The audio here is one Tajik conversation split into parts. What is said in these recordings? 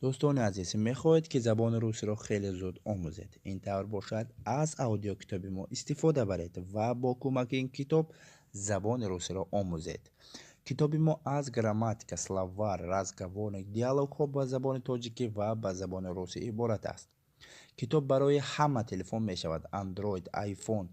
Дӯстони азиз, мехоҳед, ки забони русиро хеле зуд омӯзед? Ин тавр бошад, аз аудиокитоби мо истифода баред ва бо кӯмаки ин китоб забони русиро омӯзед. Китоби мо аз грамматика, словарь, разговорник, диалогҳо ба забони тоҷикӣ ва ба забони русӣ иборат аст. Китоб барои ҳама телефон мешавад: Android, iPhone,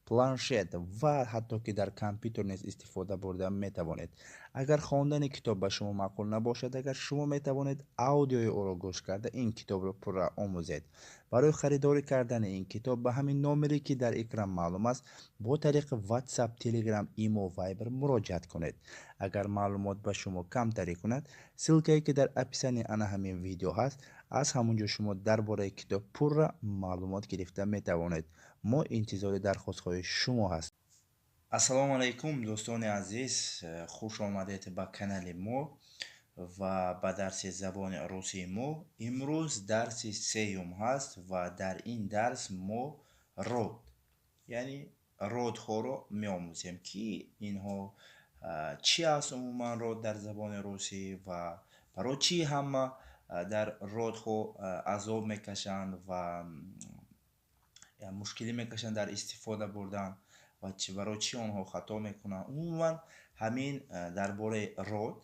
планшет ва ҳатто ки дар компютер низ истифода бурда метавонед. Агар хондани китоб ба шумо маъқул набошад, агар шумо метавонед аудиои ӯро гӯш карда, ин китобро пурра омӯзед. Барои харидорӣ кардани ин китоб ба ҳамин номере, ки дар экран маълум аст, бо тариқи WhatsApp, Telegram, Imo, Viber муроҷиат кунед. Агар маълумот ба шумо камтарӣ кунад, ссылкае, ки дар описании ана ҳамин видео ҳаст, аз ҳамон ҷо шумо дар бораи китоб пурра маълумот гирифта метавонед. Мо интизори дархостҳои шумо ҳастем. Ассалому алайкум, дӯстони азиз, хуш омадед ба канали мо ва ба дарси забони русии мо. Имрӯз дарси сеюм ҳаст ва дар ин дарс мо род, яъне родҳоро меомӯзем, ки инҳо чӣ аст, умуман род дар забони русӣ ва барои чӣ ҳама дар родҳо азоб мекашанд ва мушкилӣ мекашанд дар истифода бурдан ва барои чӣ онҳо хато мекунанд. Умуман, ҳамин дар бораи род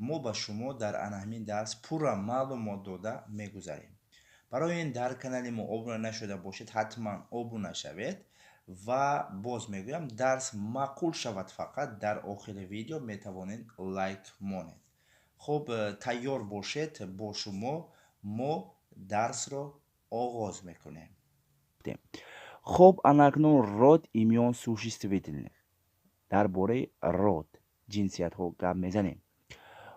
мо ба шумо дар ана ҳамин дарс пурра маълумот дода мегузарем. Барои ин дар канали мо обуна нашуда бошед, ҳатман обуна шавед. Ва боз мегӯям, дарс маъқул шавад, фақат дар охири видео метавонед лайк монед. Хуб, тайёр бошед, бо шумо мо дарсро оғоз мекунем. Хуб, анакнун род имён существительных. Дар бораи род, ҷинсиятҳо гап мезанем.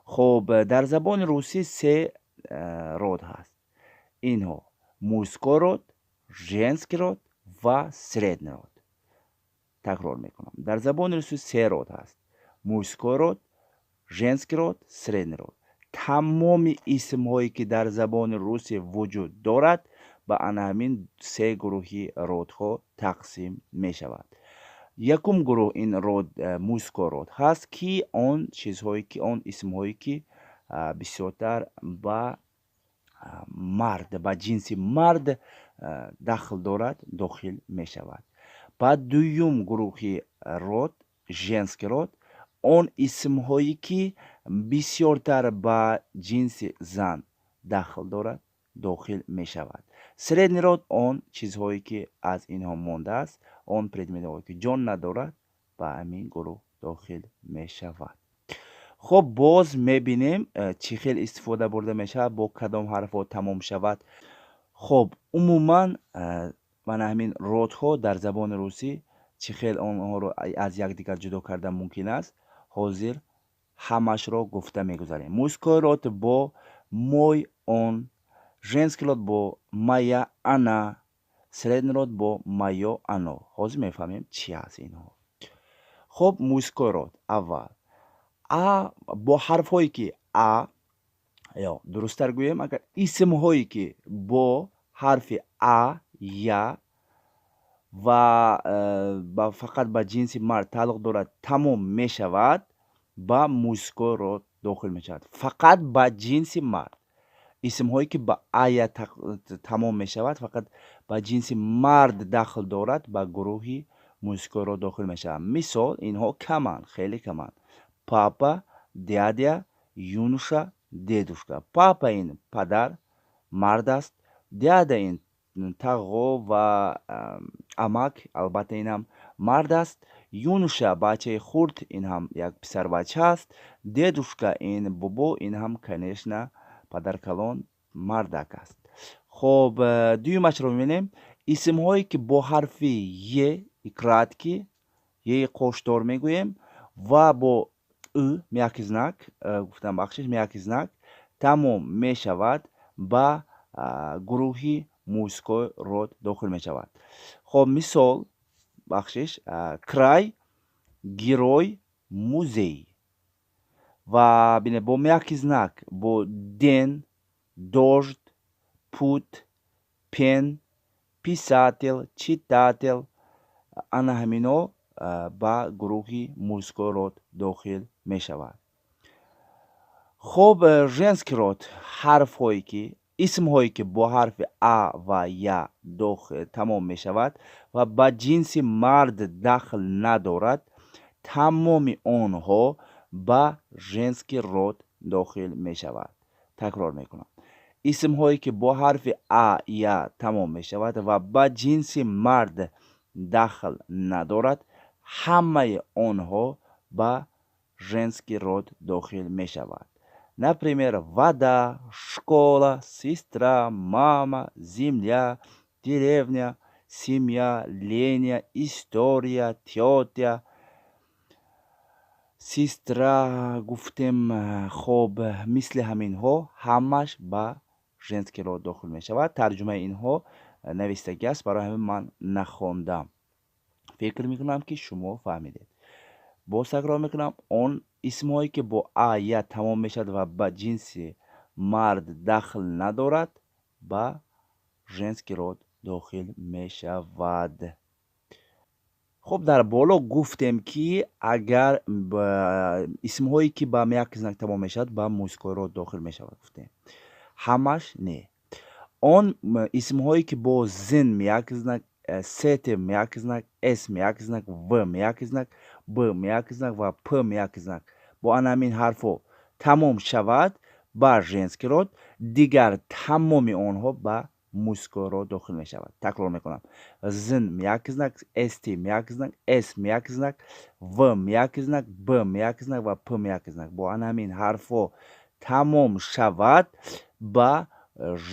Хуб, дар забони русӣ се род ҳаст. Инҳо мужской род, женский род ва средний род. Такрор мекунам, дар забони русӣ се род ҳаст: мужской род, женский род, средний род. Тамоми исмҳое, ки дар забони русӣ вуҷуд дорад, ба ана ҳамин се гурӯҳи родҳо тақсим мешавад. Якум гурӯҳ ин род мужской род ҳаст, ки он чизҳое ки, он исмҳое ки бисёртар ба мард, ба ҷинси мард дахл дорад, дохил мешавад. Ба дуюм гурӯҳи род, женский род, он исмҳое ки бисёртар ба ҷинси зан дахл дорад, дохил мешавад. Средний род, он чизҳое ки аз инҳо мондааст, он предметҳое ки ҷон надорад, ба ҳамин гурӯҳ дохил мешавад. Хуб, боз мебинем, чӣ хел истифода бурда мешавад, бо кадом ҳарфҳо тамом шавад. Хуб, умуман мана ҳамин родҳо дар забони русӣ чӣ хел онҳоро аз якдигар ҷудо кардан мумкин аст, ҳозир ҳамашро гуфта мегузарем. Мужской род бо мой, он, женский род бо моя, она, средний род бо моё, оно. Ҳозир мефаҳмем, чӣ ҳаст инҳо. Хуб, мужской род аввал а бо ҳарфҳое ки а, ё дурусттар гӯем, агар исмҳое ки бо ҳарфи а, я ва фақат ба ҷинси мард тааллуқ дорад тамом мешавад, ба мужской род дохил мешавад. Фақат ба ҷинси мард. Исмҳое ки ба а, я тамом мешавад, фақат ба ҷинси мард дахл дорад, ба гурӯҳи мужской род дохил мешавад. Мисол, инҳо каманд, хеле каманд: папа, дядя, юноша, дедушка. Папа ин падар, мард аст. Дядя ин тағо ва амак, албатта, ин ҳам мард аст. Юноша, бачаи хурд, ин ҳам як писарбача аст. Дедушка ин бобо, ин ҳам, конечно, падаркалон, мардак аст. Хуб, дуюмашро мебинем: исмҳое ки бо ҳарфи е и краткий, еи қоштор мегӯем, ва бо ы мягкий знак гуфтам, бахшиш, мягкий знак тамом мешавад, ба гурӯҳи мужской род дохил мешавад. Хоб, мисол, бахшиш, край, герой, музей. Ва бинед, бо мягкий знак бо день, дождь, путь, пень, писатель, читатель, ана ҳамино ба гурӯҳи мужской род дохил мешавад. Хуб, женский род. Ҳарфҳое ки, исмҳое ки бо ҳарфи а ва я тамом мешавад ва ба ҷинси мард дахл надорад, тамоми онҳо ба женский род дохил мешавад. Такрор мекунам: исмҳое ки бо ҳарфи а, я тамом мешавад ва ба ҷинси мард дахл надорад, ҳамаи онҳо ба женский род дохил мешавад. Например, вода, школа, сестра, мама, земля, деревня, семья, Леня, история, тётя, сестра гуфтем. Хоб, мисли ҳаминҳо ҳамаш ба женский род дохил мешавад. Тарҷумаи инҳо навистагӣ аст, барои ҳамин ман нахондам. Фикр мекунам, ки шумо фаҳмидед. Боз такрор мекунам: он исмҳое ки бо а, я тамом мешавад ва ба ҷинси мард дахл надорад, ба женский род дохил мешавад. Хуб, дар боло гуфтем, ки агар исмҳое ки ба мягкий знак тамом мешавад, ба мужской род дохил мешавад, гуфтем. Ҳамаш не. Он исмҳое ки бо зн мягкий знак, ст мягкий знак, с мягкий знак, в мягкий знак, б мягкий знак ва п мягкий знак, бо ана ҳамин ҳарфҳо тамом шавад, ба женский род, дигар тамоми онҳо ба мужской род дохил мешавад. Такрор мекунам: зн мягкий знак, ст мягкий знак, с мягкий знак, в мягкий знак, б мягкий знак ва п мягкий знак, бо ана ҳамин ҳарфҳо тамом шавад, ба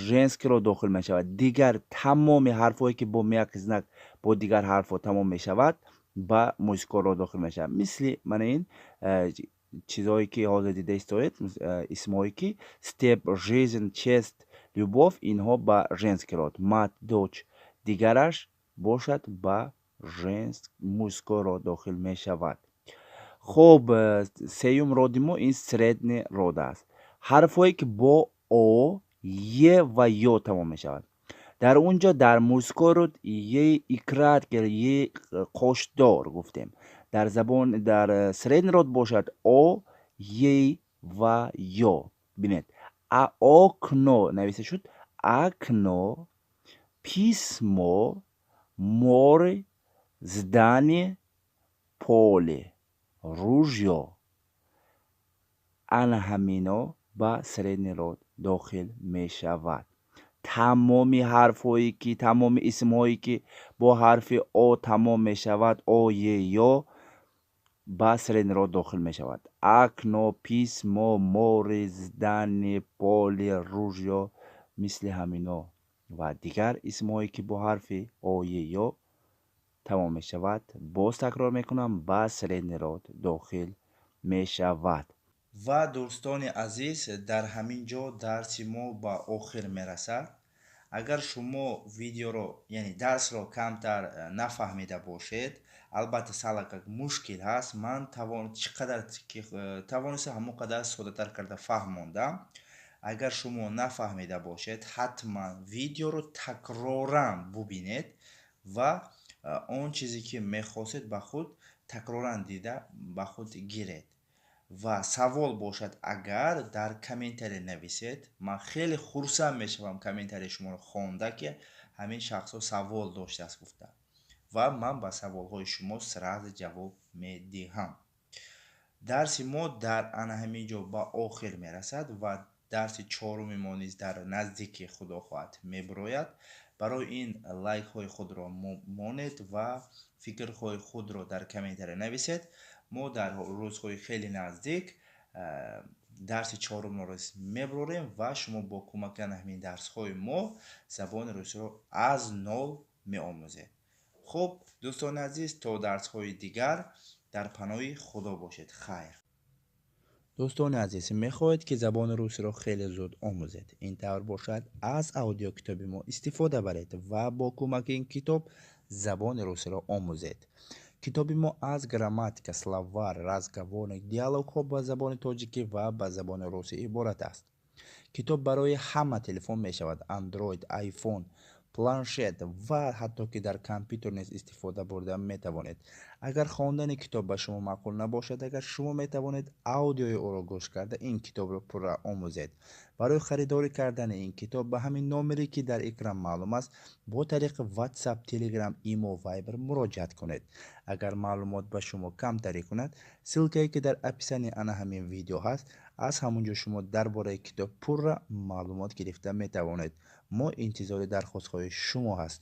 женский род дохил мешавад. Дигар тамоми ҳарфҳое ки бо мягкий знак, бо дигар ҳарфҳо тамом мешавад, ба мужской род дохил мешавад. Мисли мана ин чизҳое ки ҳозир дида истоед, исмҳое ки степь, жизнь, честь, любовь, инҳо ба женский род, мать, дочь, дигараш бошад, ба мужской род дохил мешавад. Хуб, сеюм роди мо ин средний род аст. Ҳарфҳое ки бо о, е ва ё тамом мешавад. Дар он ҷо, дар мужской род, е и краткий, е қошдор гуфтем. Дар забон, дар средний род бошад, о, е ва ё. Бинед, а окно нависта шуд: окно, письмо, море, здание, поле, ружьё. Ана ҳамино ба средний род дохил мешавад. Тамоми ҳарфҳое ки, тамоми исмҳое ки бо ҳарфи о тамом мешавад, о, е, ё, ба средний род дохил мешавад: окно, письмо, море, здание, поле, ружьё, мисли ҳамино ва дигар исмҳое ки бо ҳарфи о, е, ё тамом мешавад, боз такрор мекунам, ба средний род дохил мешавад. Ва дӯстони азиз, дар ҳамин ҷо дарси мо ба охир мерасад. Агар шумо видеоро, яъне дарсро, камтар нафаҳмида бошед, албатта, салакак мушкил ҳаст, ман чӣ қадар тавонистам, ҳамон қадар соддатар карда фаҳмондам. Агар шумо нафаҳмида бошед, ҳатман видеоро такроран бубинед ва он чизе ки мехостед, ба худ такроран дида, ба худ гиред. Ва савол бошад агар, дар комментария нависед. Ман хеле хурсанд мешавам комментарияи шуморо хонда, ки ҳамин шахсҳо савол доштааст гуфта, ва ман ба саволҳои шумо сразу ҷавоб медиҳам. Дарси мо дар ана ҳамин ҷо ба охир мерасад ва дарси чоруми мо низ дар наздики, худо хоҳад, мебирояд. Барои ин лайкҳои худро монед ва фикрҳои худро дар комментария нависед. Мо дар рӯзҳои хеле наздик дарси чорумро мебарорем ва шумо бо кӯмаки ана ҳамин дарсҳои мо забони русиро аз нол меомӯзед. Хуб, дӯстони азиз, то дарсҳои дигар дар паноҳи Худо бошед. Хайр. Дӯстони азиз, мехоҳед, ки забони русиро хеле зуд омӯзед? Ин тавр бошад, аз аудиокитоби мо истифода баред ва бо кӯмаки ин китоб забони русиро омӯзед. Китоби мо аз грамматика, словарь, разговорник, диалогҳо ба забони тоҷикӣ ва ба забони русӣ иборат аст. Китоб барои ҳама телефон мешавад: Android, iPhone. Планшет ва ҳатто ки дар компютер низ истифода бурда метавонед. Агар хондани китоб ба шумо маъқул набошад, агар шумо метавонед аудиои ӯро гӯш карда, ин китобро пурра омӯзед. Барои харидорӣ кардани ин китоб ба ҳамин номере, ки дар экран маълум аст, бо тариқи WhatsApp, Telegram, Имо, Viber муроҷиат кунед. Агар маълумот ба шумо камтарӣ кунад, ссылкае, ки дар описании ана ҳамин видео ҳаст, аз ҳамон ҷо шумо дар бораи китоб пурра маълумот гирифта метавонед. Мо интизори дархостҳои шумо ҳастем.